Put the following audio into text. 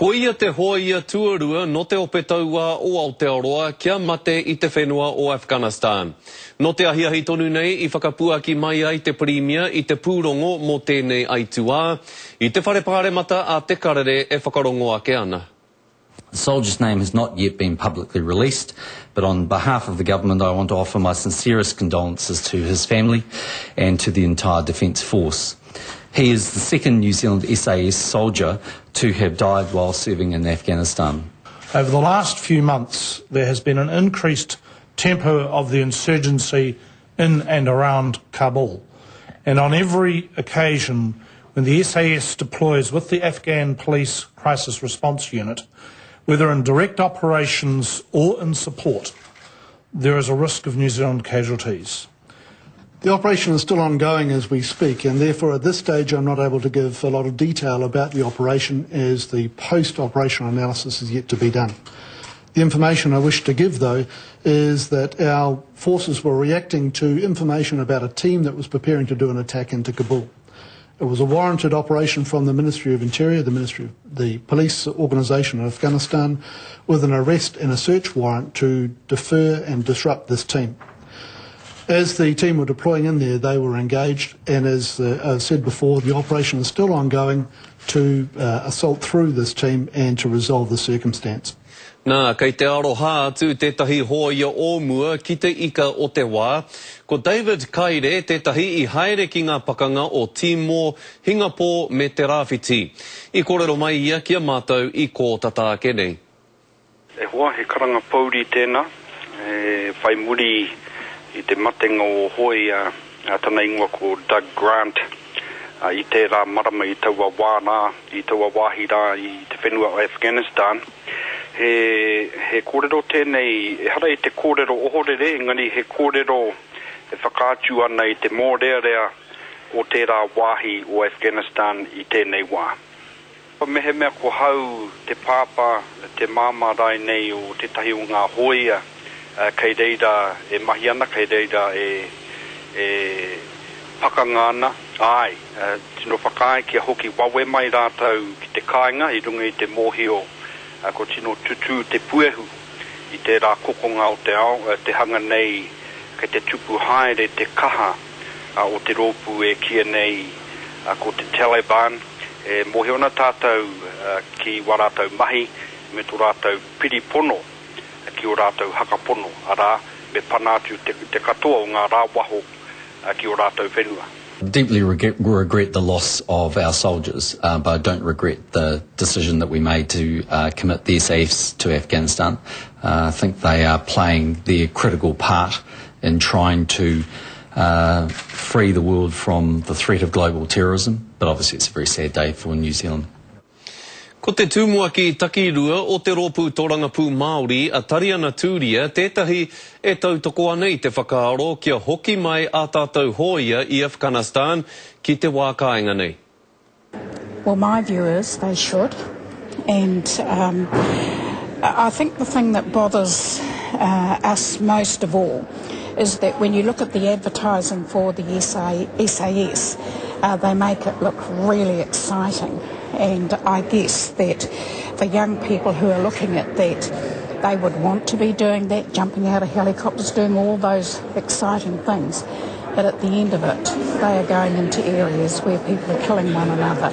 Ko ia te hōia tuarua nō te Ope Tauā o Aotearoa kia mate i te whenua o Afghanistan. Nō te ahiahi tonu nei i whakapuaki mai ai te Pirimia i te pūrongo mō tēnei aituā, i te Whare Pāremata a Te Karere e whakarongo ake ana. The soldier's name has not yet been publicly released, but on behalf of the government I want to offer my sincerest condolences to his family and to the entire Defence Force. He is the second New Zealand SAS soldier to have died while serving in Afghanistan. Over the last few months, there has been an increased tempo of the insurgency in and around Kabul. And on every occasion when the SAS deploys with the Afghan Police Crisis Response Unit, whether in direct operations or in support, there is a risk of New Zealand casualties. The operation is still ongoing as we speak, and therefore at this stage I'm not able to give a lot of detail about the operation as the post-operational analysis is yet to be done. The information I wish to give, though, is that our forces were reacting to information about a team that was preparing to do an attack into Kabul. It was a warranted operation from the Ministry of Interior, the Ministry of the Police Organisation in Afghanistan, with an arrest and a search warrant to defer and disrupt this team. As the team were deploying in there, they were engaged, and as uh, I said before, the operation is still ongoing to uh, assault through this team and to resolve the circumstance. Nā, kei te aroha atu tētahi hōia o mua ki te ika o te wā. Ko David Kaire tētahi i haere ki ngā pakanga o Tīmō, Hingapō me Te Rāwhiti. I kōrero mai ia ki a mātou i kō tata ake nei. E hoa, he karanga pōuri tēnā, e whai muri i te matenga o Hoia, tana ingoa ko Doug Grant, i tērā marama i taua wā rā, i taua wāhi rā i te whenua o Afghanistan. He, he kōrero tēnei, ehara i te kōrero ohorere, engari he kōrero e whakaatu ana i te mōrearea o tērā wāhi o Afghanistan i tēnei wā. Mehemea ko hau te pāpā, te māmā rainei o tētahi o ngā hōia kei reira e mahi ana, kei reira e pakanga ana, āe, tino whakaae kia hoki wawe mai rātou ki te kāinga i runga i te mōhio ko tino tutū te puehu i tērā kokonga o te ao, te hanga nei kei te tupu haere te kaha o te rōpū e kīia nei ko te Taliban. E mōhio ana tātou ki wā rātou mahi me tō rātou piri pono ki ō rātou haka pono, arā, me pana atu te katoa o ngā rāwaho ki ō rātou whenua. Deeply regret the loss of our soldiers, but I don't regret the decision that we made to commit the SAFs to Afghanistan. I think they are playing their critical part in trying to uh, free the world from the threat of global terrorism, but obviously it's a very sad day for New Zealand. Ko te tumuaki takirua o te Rōpū Torangapū Māori a Tariana Tūria tētahi e tautoko ana i te whakaaro kia hoki mai ā tātou hōia i Afghanistan ki te wā kāinga nei. Well, my view is they should. And um, I think the thing that bothers uh, us most of all is that when you look at the advertising for the SA, SAS, uh, they make it look really exciting. And I guess that for young people who are looking at that, they would want to be doing that, jumping out of helicopters, doing all those exciting things. But at the end of it, they are going into areas where people are killing one another.